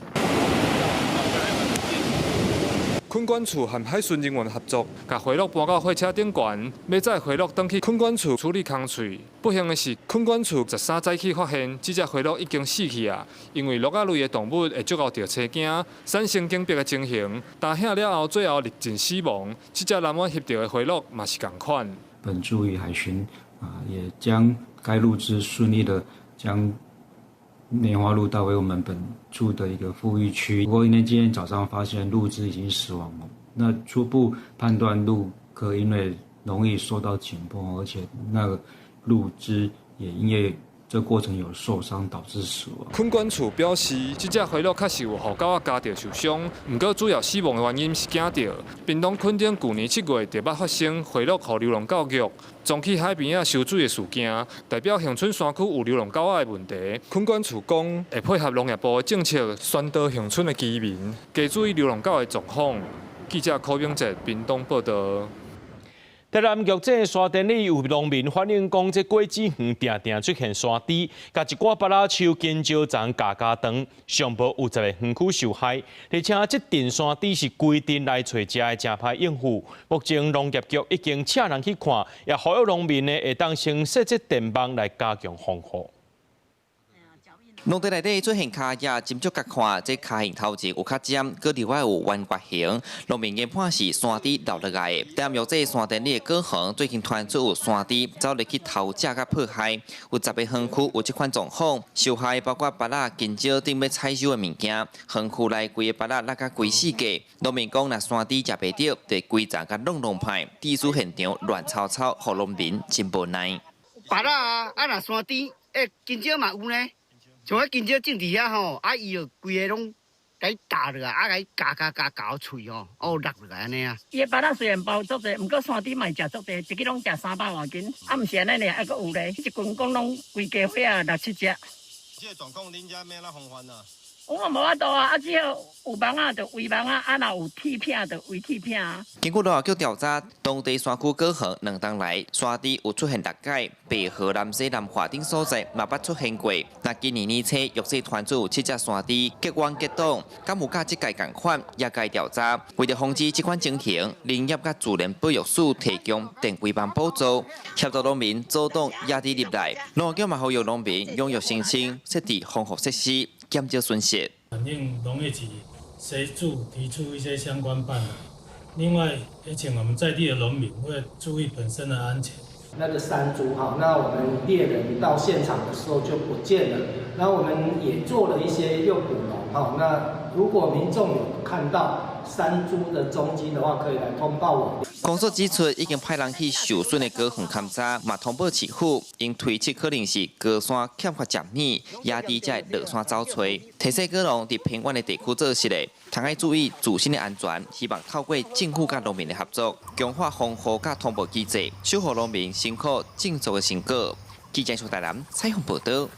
墾管處和海巡人員合作，共花鹿搬到貨車頂懸，欲載花鹿轉去墾管處處理空喙。不幸的是，墾管處13早起發現，這隻花鹿已經死去啊！因為鹿仔類的動物會足𠢕著青驚，產生緊迫的情形，擔嚇了後，最後日盡死亡。這隻南灣翕著的花鹿嘛是仝款。本處與海巡啊，也將該鹿隻順利的將梅花鹿帶回我們本處的一個復育區。不過因為今天早上發現鹿隻已經死亡了，那初步判斷鹿可因為容易受到緊繃，而且那個鹿隻也因為這過程有受傷導致死亡。墾管處表示，這隻花鹿確實有予狗仔咬著受傷，毋過主要死亡的原因是驚著。屏東墾丁舊年7月就捌發生花鹿予流浪狗虐，撞去海邊仔收水的事件，代表恆春山區有流浪狗仔的問題。墾管處講會配合農業部的政策，宣導恆春的居民加注意流浪狗的狀況。記者柯炳哲屏東報道。台南玉井山田里有農民反映講，這果子園定定出現山豬，共一寡芭樂樹、香蕉叢咬咬斷，上無有10个園區受害，而且這陣山豬是規陣來揣食的，誠歹應付。目前農業局已經請人去看，也呼籲農民呢會當先設這電網來加強防護。農地內底出現跤跡，斟酌佮看，這跤形頭前有較尖，閣另外有彎月形。農民研判是山豬留落來的。台南玉井山田里的果園最近傳出有山豬走入去偷食佮破壞，有10个園區有這款狀況，受害包括芭樂、香蕉等欲採收的物件。園區內規个芭樂落甲規死格。農民講，若山豬食袂著，就規叢共弄弄歹，致使現場亂糟糟，予農民真無奈。芭樂啊，啊若山豬，香蕉嘛有呢。像彼香蕉種佇遐吼，啊伊就規个攏共伊咬落來，啊共伊咬咬咬咬喙吼，哦落落來按呢啊。伊的芭樂雖然包足濟，毋過山豬嘛會食足濟，一支攏食300外斤，啊毋是按呢爾，還閣有咧，一群講攏規家伙仔六七隻，這个狀況，恁遮欲按怎防範啊？我嘛無法度啊，啊只好有網仔就圍網仔，啊若有鐵片就圍鐵片。根據農業局調查，當地山區果園兩冬來山豬有出現六擺，白河、南勢、南華等所在嘛捌出現過。那今年年初，玉水團組有七隻山豬結冤結黨，敢有佮這屆仝款，也該調查。為著防止這款情形，林業佮自然保育署提供電圍網補助，協助農民阻擋野豬入來。農業局嘛呼籲農民踴躍申請設置防護設施，減少損失。反映農業局協助提出一些相關辦法。另外，也請我們在地的農民會注意本身的安全。那個山豬哈，那我們獵人到現場的時候就不見了。那我們也做了一些誘捕籠哈。那如果民眾有看到山豬的蹤跡的話，可以來通報我。公所指出，已經派人去受損的果園勘查，嘛通報市府，𪜶推測可能是高山欠缺食物，野豬才會落山走揣。提醒果農佇偏遠的地區做事的，通愛注意自身的安全，希望透過政府佮農民的合作，強化防護佮通報機制，守護農民辛苦種作的成果。記者蘇大南採訪報導。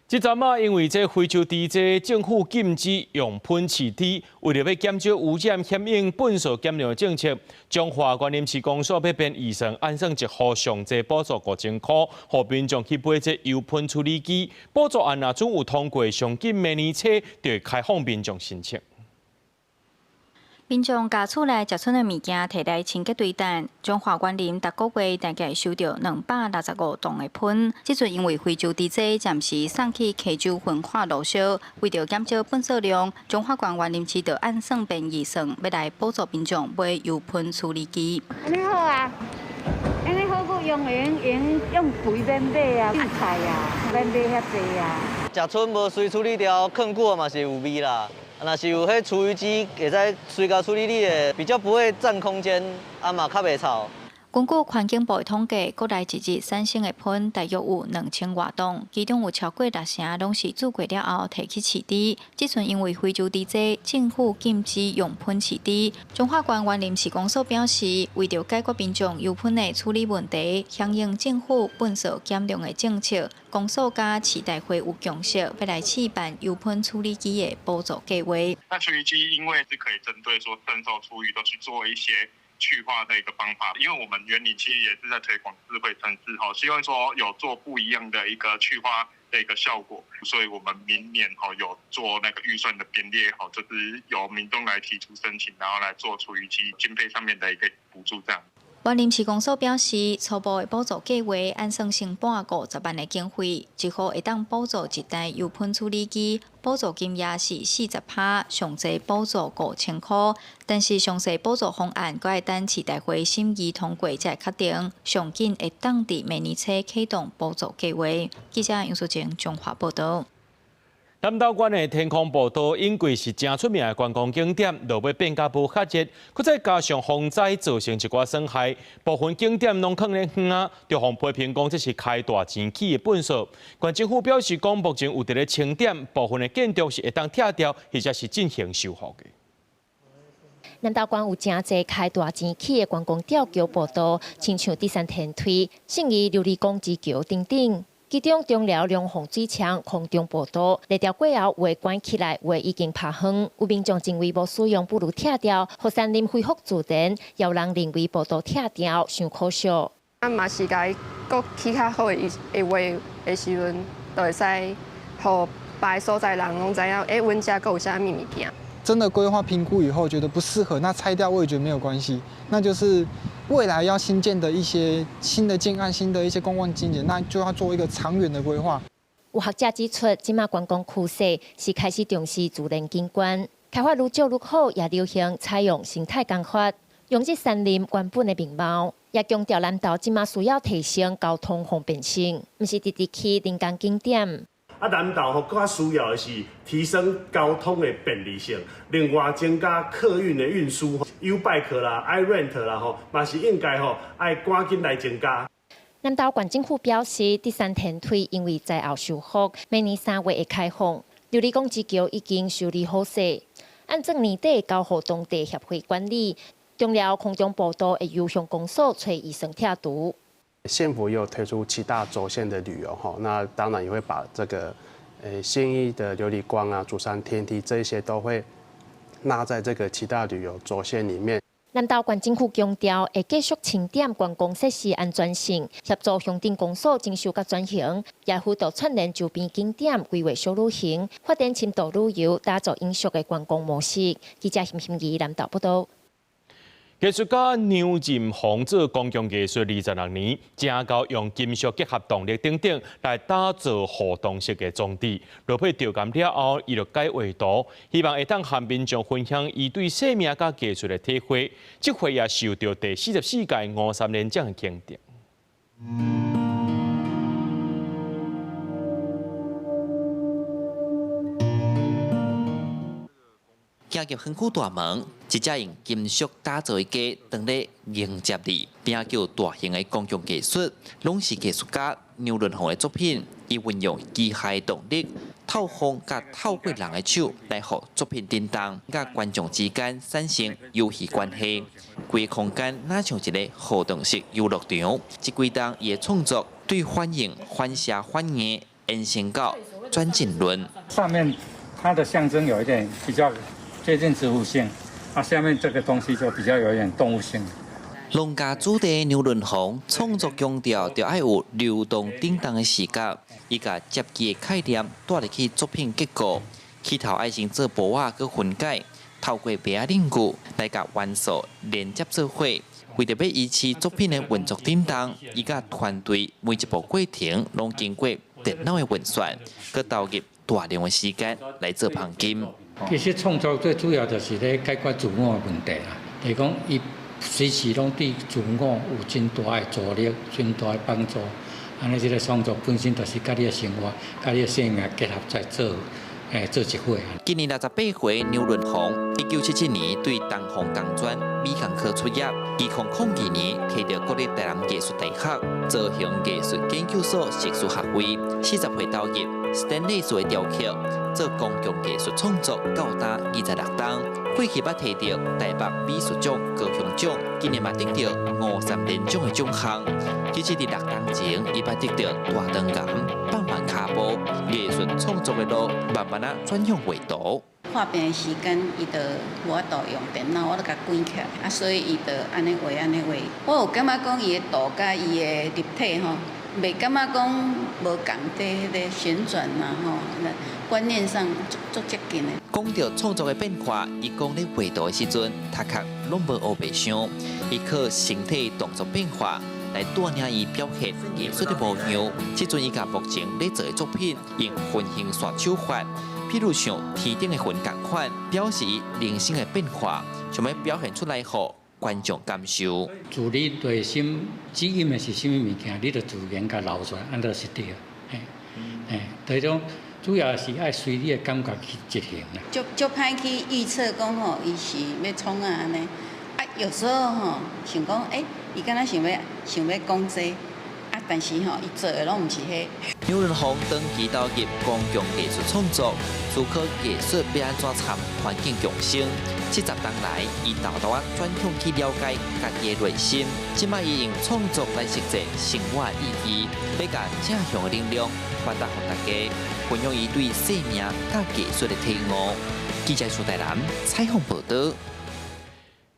這陣仔因為這非洲豬這政府禁止用噴飼豬，為著欲減少污染，響應糞掃減量的政策，彰化縣臨時公所欲編預算，按算一戶上濟補助5000箍，予民眾去買這油噴處理機。補助案若準有通過，上緊明年初就會開放民眾申請。民眾共厝內食剩的物件提來清潔隊等，彰化員林逐個月大概收著265噸的糞。這陣因為非洲豬災暫時送去溪州焚化爐燒，為著減少糞掃量，彰化縣員林市就按算編預算，欲來補助民眾買油噴處理機。按呢好啊，按呢好閣用會用用用肥免買啊，菜啊，免買遐濟啊。食剩無隨處理掉，囥久嘛是有味啦。若是有彼廚餘機，會使隨共處理你的，比較不會佔空間，啊嘛較袂臭。根據環境部的統計，國內一日產生的糞大約有2000外噸，其中有超過六成攏是煮過了後提去飼豬。這陣因為非洲豬災，政府禁止用糞飼豬。彰化縣員林市公所表示，為著解決民眾油糞的處理問題，響應政府糞掃減量的政策，公所佮市大會有共識，欲來試辦油噴處理機的補助計劃。那廚餘機因為是可以針對說生鏽廚餘都去做一些去化的一個方法，因為我們員林其實也是在推廣智慧城市，吼，希望說有做不一樣的一個去化的一個效果，所以我們明年吼有做那個預算的編列，吼，就是由民眾來提出申請，然後來做廚餘機經費上面的一個補助，這樣。員林市公所表示，初步的補助計劃按算成本50萬的經費，一戶會當補助一台油噴處理機，補助金額是40%，上濟補助5000箍。但是詳細補助方案，閣愛等市大會審議通過才會確定。上緊會當佇明年初啟動補助計劃。記者楊淑靜彰化報導。南投縣的天空步道，永貴是誠出名的觀光景點，落尾變甲無較熱，閣再加上風災造成一寡損害，部分景點攏囥咧遠仔，就予批評講這是開大錢起的糞掃。縣政府表示講，目前有佇咧清點部分的建築是會當拆掉，或者是進行修復的。南投縣有誠濟開大錢起的觀光吊橋步道，親像登山天梯、信義琉璃港之橋等等。其中中寮龍鳳水牆空中步道，立掉過後有的關起來，有的已經拍荒。有民眾認為無使用，不如拆掉，予山林恢復自然。也有人認為步道拆掉傷可惜。啊嘛是共伊閣起較好的的話的時陣，就會使予別个所在人攏知影，欸，阮遮閣有啥物物件。真的規劃評估以後覺得不適合，那拆掉我也覺得沒有關係。那就是未來要新建的一些新的建案、新的一些觀光景點，那就要做一個長遠的規劃。有學者指出，這馬觀光趨勢是開始重視自然景觀，開發愈少愈好，也流行採用生態工法，用這山林原本的面貌。也強調南投這馬需要提升交通方便性，毋是直直起人工景點。啊，南投吼，閣較需要的是提升交通的便利性，另外增加客運的運輸，YouBike 啦、iRent 啦吼，嘛是應該吼愛趕緊來增加。南投縣政府表示，登山天梯因為災後修復，明年3月會開放。琉璃港之橋已經修理好勢，按算年底交予當地協會管理。中寮空中步道會由鄉公所揣預算拆除。縣府也有推出七大軸線的旅遊，哈，那當然也會把這個信義的琉璃光啊、竹山天梯，這些都會納在這個七大旅遊軸線裡面。南投縣政府強調，會繼續清點觀光設施安全性，協助鄉鎮公所整修佮轉型，也輔導串聯周邊景點規劃小旅行，發展深度旅遊，打造永續的觀光模式。記者邢心怡南投報道。藝術家梁任宏做公共藝術26年，正到用金屬結合動力等等來打造互動式的裝置。落批調監了後，伊就改畫圖，希望會當和民眾分享伊對生命佮藝術的體會。這回也受到第44屆吳三連獎的肯定。行入園區大門，一隻用金屬打造的雞，當咧迎接你，並叫大型的公共藝術，攏是藝術家梁倫宏的作品。伊運用機械動力、透風佮透過人的手來予作品振動，佮觀眾之間產生遊戲關係。規個空間若像一个互動式遊樂場。這幾冬伊的創作對反應、反射反應延伸到轉進論。上面它的象徵有一點比較接近植物性，啊，下面這個東西就比較有點動物性。農家子弟梁倫宏創作強調，著愛有流動振動的視覺，伊共摺機的概念帶入去作品結構，起頭愛先做薄仔閣分解，透過麥仔領具來共元素連接做伙。為著欲維持作品的運作振動，伊佮團隊每一步過程攏經過電腦的運算，閣投入大量的時間來做磅金。其實創作最主要就是咧解決自我的問題啦，就是講伊隨時攏對自我有真大的助力、真大的幫助。按呢，這个創作本身就是佮你的生活、佮你的生命結合在做，做一伙。今年68歲，梁倫宏，1977年對東方工專美工科畢業，2002年提著國立台南藝術大學造型藝術研究所碩士學位，40歲投入斯坦利斯的雕刻，做公共藝術創作到今26冬，過去捌提著台北美術獎高雄獎，今年嘛得著吳三連獎的獎項。其實佇6冬前，伊捌得著大腸癌，放慢跤步，藝術創作的路慢慢仔轉向畫圖。看病的時間，伊就無法度用電腦，我就共關起來，啊，所以伊就按呢畫按呢畫。我有感覺講伊的圖佮伊的立體吼，袂感覺講無仝佇彼个旋轉啊吼，觀念上足足接近的。講著創作的變化，伊講咧畫圖的時陣，頭殼攏無烏白想，伊靠身體動作變化來帶領伊表現藝術的模樣。這陣伊共目前咧做的作品，用分形線手法，譬如像天頂的雲仝款，表示人生的變化，想欲表現出來予觀眾感受。自你內心指引的是啥物物件，你就自然共流出來，按呢就是對。嘿，嘿，就是講主要是愛隨你的感覺去執行啦。足足歹去預測講吼，伊是欲創啊按呢。啊，有時候吼想講，伊敢若想欲講這，啊，但是吼，伊做的攏毋是彼。梁倫宏長期投入公共藝術創作，思考藝術欲按怎參環境共生。70冬來，伊沓沓仔轉向去了解家己的內心。這擺伊用創作來實踐生活的意義，欲共正向的能量傳達予大家，分享伊對生命佮藝術的體悟。記者蘇台南採訪報導。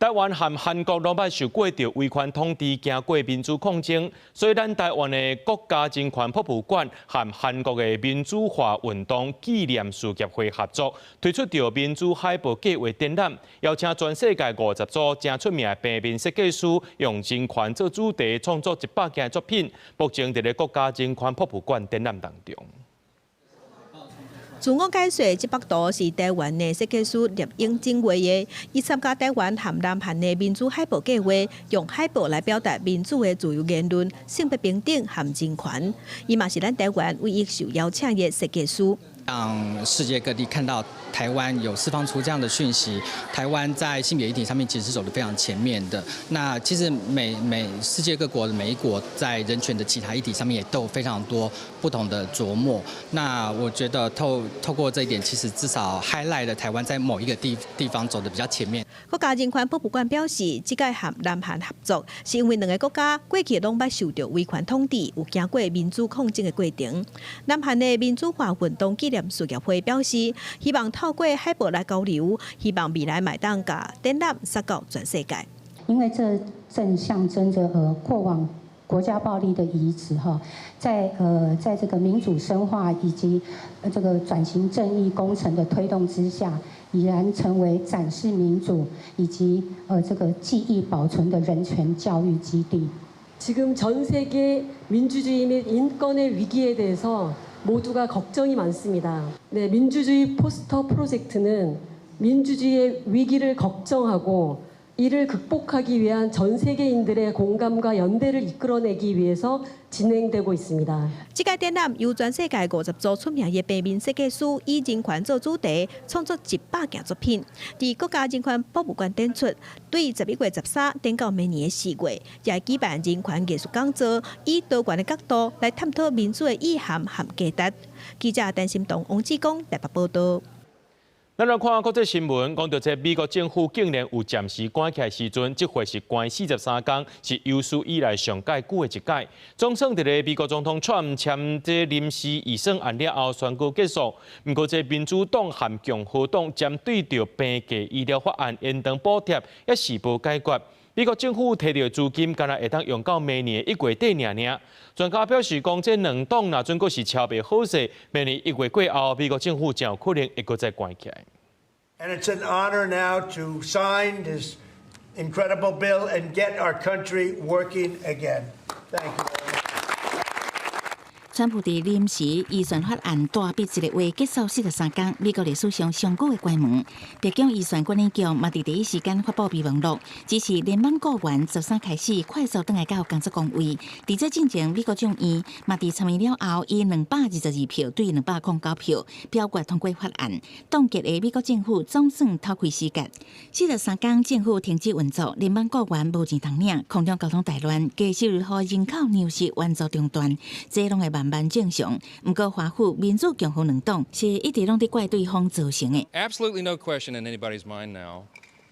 台灣和韓國攏捌受過著威權統治，經過民主抗爭，所以咱台灣的國家人權博物館和韓國的民主化運動紀念事業會合作，推出著民主海報計畫展覽，邀請全世界50組誠出名的平面設計師，用人權做主題創作100件作品，目前佇咧國家人權博物館展覽當中。自我解說，這幅圖是台灣的設計師聶永真畫的。伊參加台灣和南韓的民主海報計畫，用海報來表達民主的自由言論、性別平等和人權。伊嘛是咱台灣唯一受邀請的設計師。讓世界各地看到台灣有釋放出這樣的訊息，台灣在性別議題上面其實是走得非常前面的。那其實每世界各國的每一國在人權的其他議題上面也都有非常多不同的著墨。那我覺得透過這一點，其實至少 highlight 了台灣在某一個地方走得比較前面。國家人權博物館表示，這屆和南韓合作，是因為兩个國家過去攏捌受著威權統治，有經過民主抗爭的過程。南韓的民主化運動紀念事業會表示，希望透過海報來交流，希望未來嘛會當共展覽撒到全世界。因為這正象徵著過往國家暴力的遺址哈，在這個民主深化以及這個轉型正義工程的推動之下，已然成為展示民主以及這個記憶保存的人權教育基地。 지금전세계민주주의및인권의위기에대해서모두가걱정이많습니다。네，민주주의포스터프로젝트는민주주의의위기를걱정하고 이를극복하기위한전세계인들의공감과연대를이끌어내기위해서진행되고 있습니다。 這个展覽由全世界50組出名的平面設計師以人權做主題，創作100件作品，佇國家人權博物館展出。對11月13展到明年的4月，也會舉辦人權藝術講座，以多元的角度來探討民主的意涵和價值。記者陳心東、王志剛台北報道。咱來看國際新聞，講著這美國政府竟然有暫時關起來時陣，這回是關43工，是有史以來上蓋久的一擺。總算佇咧美國總統川普簽這臨時預算案了後宣告結束。毋過這民主黨和共和黨針對著病假醫療法案延長補貼，猶是無解決。美國政府提著資金，敢若會當用到明年1月底爾爾。專家表示講，這兩黨若準閣是喬袂好勢，明年1月過後，美國政府真有可能會閣再關起來。 And it's an honor now to sign this incredible bill and get our country working again. Thank you. 川普佇臨時預算法案大筆一个月結束43工，美國歷史上上久的關門。白宮預算管理局嘛佇第一時間發布備忘錄，指示聯邦僱員13開始快速轉來到工作崗位。佇這進前，美國眾院嘛佇參議了後，以222票對209票表決通過法案，凍結的美國政府總算透氣時間。43工政府停止運作，聯邦僱員無錢通領，空中交通大亂，低收入戶人口糧食援助中斷，這攏會慢慢正常。毋過華府民主共和兩黨是一直攏佇怪對方造成的。 Absolutely no question in anybody's mind now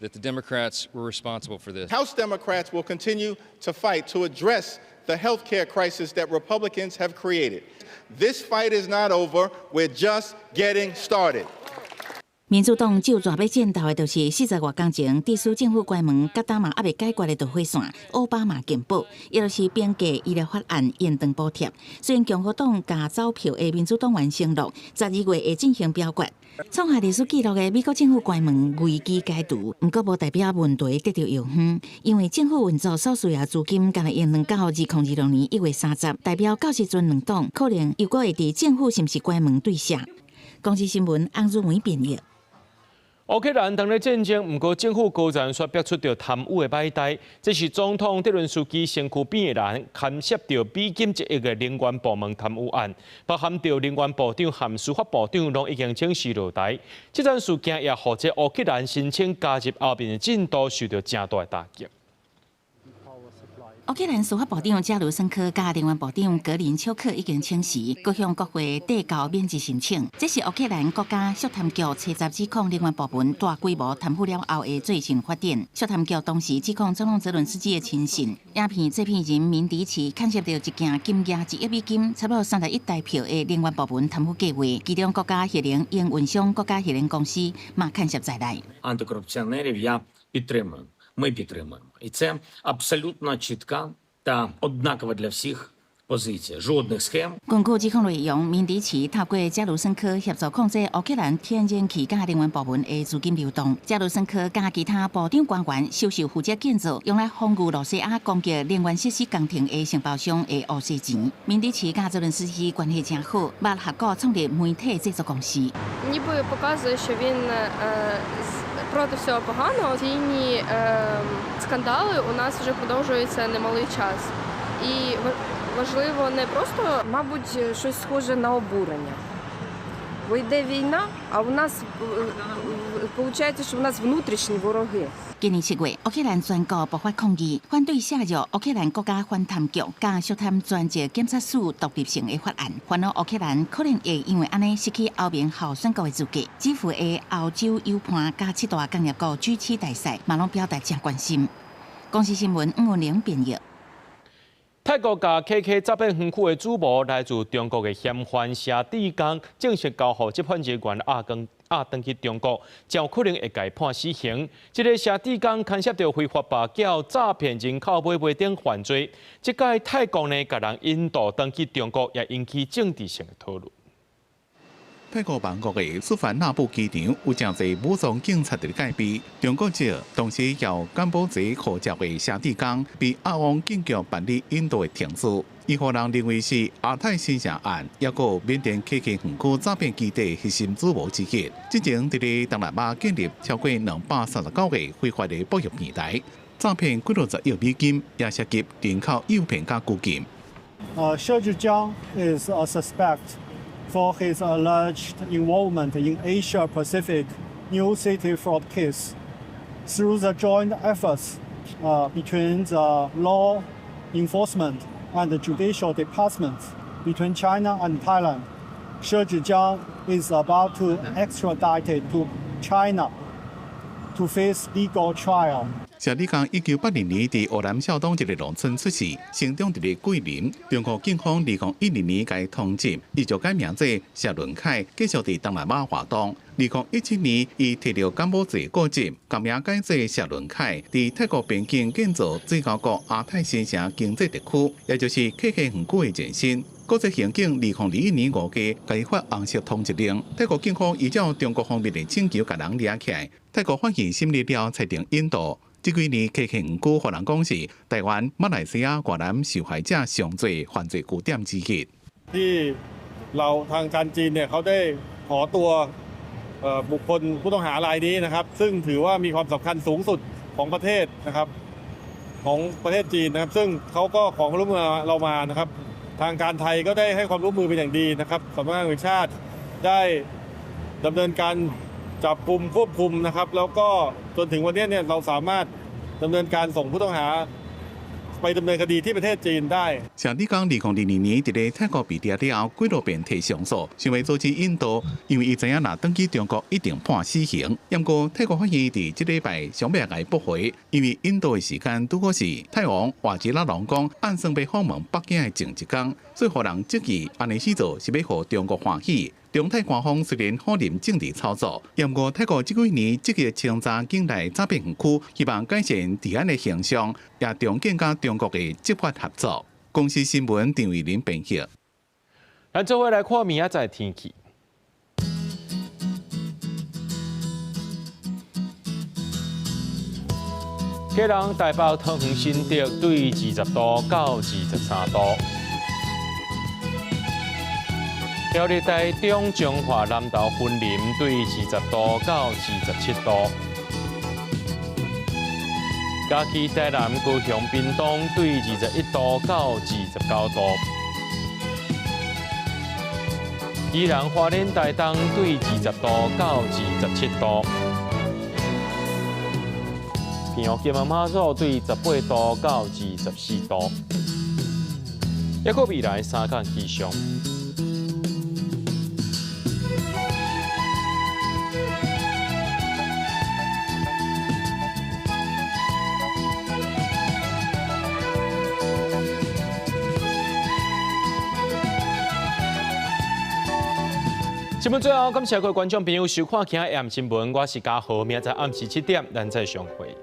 that the Democrats were responsible for this. House Democrats will continue to fight to address the health care crisis that Republicans have created. This fight is not over. We're just getting started. 民主黨就熱欲戰鬥的，就是40外工前，致使政府關門，佮今嘛猶未解決的導火線——奧巴馬健保，也就是病假醫療法案延長補貼。雖然共和黨共走票的民主黨員承諾，12月會進行表決。創下歷史紀錄的美國政府關門危機解除，毋過無代表問題得著藥方，因為政府運作所需要資金，敢若延長到2026年1月30，代表到時陣兩黨可能又閣會佇政府是毋是關門對射。公視新聞翁如梅編譯。烏克蘭當咧戰爭，毋過政府高層卻逼出著貪污的歹代，這是總統澤倫斯基身軀邊的人牽涉著美金1億的能源部門貪污案，包含著能源部長和司法部長攏已經請辭落台。這樁事件也予這烏克蘭申請加入歐盟的進度受著誠大的打擊。烏克蘭司法部長加盧申科佮能源部長格林丘克已經請辭，閣向國會遞交免職申請。這是烏克蘭國家肅貪局查查指控能源部門大規模貪腐了後的最新發展。肅貪局當時指控總統澤倫斯基的親信、影片製片人明迪奇牽涉著一件金額1億美金、差不多31台票的能源部門貪腐計劃，其中國家核能營運商國家核能公司嘛牽涉在內。 Антикорупціонерів я підтримую. Ми підтримуємо. І це абсолютно чітка та однакова для всіх позиція. Жодних схем. 根據指控內容，明迪奇透過加盧申科協助控制烏克蘭天然氣佮能源部門的資金流動。加盧申科佮其他部長官員收受負責建造用來防禦露西亞攻擊能源設施工程的承包商的烏色錢。明迪奇佮澤倫斯基關係誠好，捌合股創立媒體製作公司。 Ніби показує, що він проти всього поганого. Ці скандали у нас вже продовжуються немалий час. І важливо не просто, мабуть, щось схоже на обурення. Бо йде війна, а у нас виходить, що у нас внутрішні вороги. 今年7月，乌克兰全国爆发抗议，反对削弱乌克兰国家反贪局佮肃贪专职检察署独立性的法案，烦恼乌克兰可能会因为按呢失去欧盟候选国的资格。基辅的欧洲友伴佮七大工业国 G7 大使嘛攏表达誠關心。公視新聞吳文玲編譯。泰國共 KK 詐騙園區的主謀來自中國的嫌犯謝志剛，正式交予執法人員押轉押轉去中國，誠有可能會共判死刑。這个謝志剛牽涉著非法跋筊、詐騙人口買賣等犯罪。這擺泰國呢，共人引渡轉去中國，也引起政治性的討論。泰國曼谷的素凡納布機場有誠濟武裝警察佇咧戒備。中國籍同時有柬埔寨護照的謝志剛被押往警局辦理引渡的程序。伊予人認為是亞太新城案，抑閣緬甸 KK 園區詐騙基地核心主謀之一。之前佇咧東南亞建立超過239個非法的博弈平台，詐騙幾落十億美金，也涉及人口誘騙佮拘禁。謝志江 is a suspect for his alleged involvement in Asia Pacific New City fraud case. Through the joint efforts between the law enforcement and the judicial departments between China and Thailand, She Zhijiang is about to extradited to China to face legal trial. 謝志剛1982年佇湖南肇東一个農村出世，成長佇咧桂林。中國警方2012年共伊通緝，伊就改名做謝倫凱，繼續佇東南亞活動。2017年，伊提著柬埔寨國籍，改名改做謝倫凱，佇泰國邊境建造水溝谷亞太新城經濟特區，也就是 KK 園區的前身。國際刑警2021年5月共伊發紅色通緝令，泰國警方依照中國方面的請求，共人掠起來。泰國法院審理了，裁定引渡。這幾年 KK 園區予人講是台灣、馬來西亞、越南受害者上濟犯罪據點之一。ที่เราทางการจีนเนี่ยเขาได้ขอตัวบุคคลผู้ต้องหารายนี้นะครับซึ่งถือว่ามีความสำคัญสูงสุดของประเทศนะครับของประเทศจีนนะครับซึ่งเขาก็ขอความร่วมมือเรามานะครับทางการไทยก็ได้ให้ความร่วมมือเป็นอย่างดีนะครับสำนักงานตำรวจแห่งชาติได้ดำเนินการจับกุมควบคุมนะครับแล้วก็จนถึงวันนี้เนี่ยเราสามารถดำเนินการส่งผู้ต้องหาไปดำเนินคดีที่ประเทศจีนได้謝志剛2022年佇咧泰國被抓了後，幾落便提上訴，想欲阻止引渡，因為伊知影若轉去中國一定判死刑。毋過泰國法院佇這禮拜上尾共伊駁回，因為引渡的時間拄好是泰王瓦吉拉隆功按算欲訪問北京的前一工，所以予人質疑按呢勢做是欲予中國歡喜。中泰官方雖然否認政治操作，毋過泰國這幾年積極清查境內詐騙園區，希望改善治安的形象，也重建佮中國的執法合作。公視新聞陳慧琳編譯。咱做伙來看明仔載天氣。基隆、台北、桃園、新竹對20度到23度。苗栗、台中、彰化、南投、雲林對20度到27度。嘉義、台南、高雄、屏東對21度到29度。宜蘭、花蓮、台東對20度到27度。澎湖、金門、馬祖對18度到24度。抑閣未來3工氣象。新聞最後，感謝各位觀眾朋友收看今日新聞，我是嘉豪，明仔載暗時7點，咱再相會。